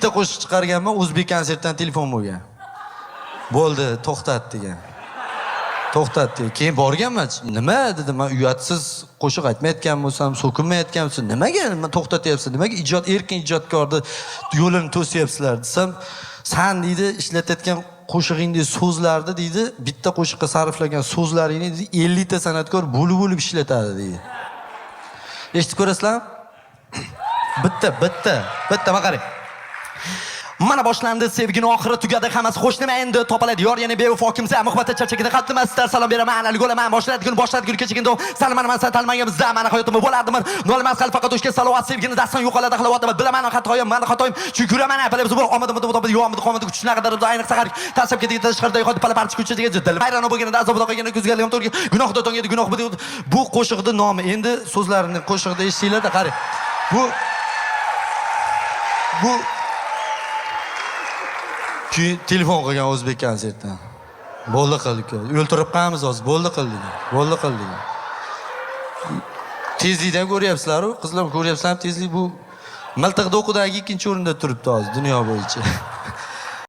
Bitta qo'shiq chiqarganman, O'zbek konsertdan telefon bo'lgan. Bo'ldi, to'xtat degan. To'xtat degan. Keyin borganman, nima dedim, man uyatsiz qo'shiq aytmayotgan bo'lsam, so'kinmayotgan bo'lsam, nimaga nima to'xtatyapsiz? Nimaga ijod erkin ijodkorni yo'lini to'syapsizlar desam, san deydi, ishlatayotgan qo'shig'ingdagi so'zlarni deydi, bitta qo'shiqqa sarflagan so'zlaringni deydi, 50 ta san'atkor bo'lib-bo'lib ishlatadi deydi. Eshitib ko'rasizlarmi? Bitta, bitta, bitta, mana qarang. Mana boshlandi sevgini oxiri tugadi hammasi, xo'sh, nima endi topiladi yor yana bevafo kimsa muhabbatda charchagida qalbim istar salom beraman alik o'laman boshladi kun, boshladi kun kechagin sal mana man san talmagan bizda mana hayotim bo'ladimi nolmas qalb faqat o'shga salovat sevgini dastan yo'qoladi halovat bilaman xatoyim mani xatoyim chunki yuraman bilamiz bu omadim yo'q qomadi kuchni qadar ayniqsa har tashlab ketdi tashqarida hodi pala parcha ko'chadagi dil vayron bo'lganida azobda qolganda ko'zga to'rga gunohda tongida gunoh bu qo'shiqni nomi, endi so'zlarini qo'shiqda eshitinglarda, qarang. Bu keyin telefon qilgan O'zbek konsertdan. Bo'ldi qil, uka. O'ltirib qo'yamiz hozir, bo'ldi qil degan. Bo'ldi qil degan. Tezlikdan ko'ryapsizlar-u, qizlar, ko'ryapsizlarmi tezlik bu miltiqda o'qidagi ikkinchi o'rinda turibdi hozir dunyo bo'yicha.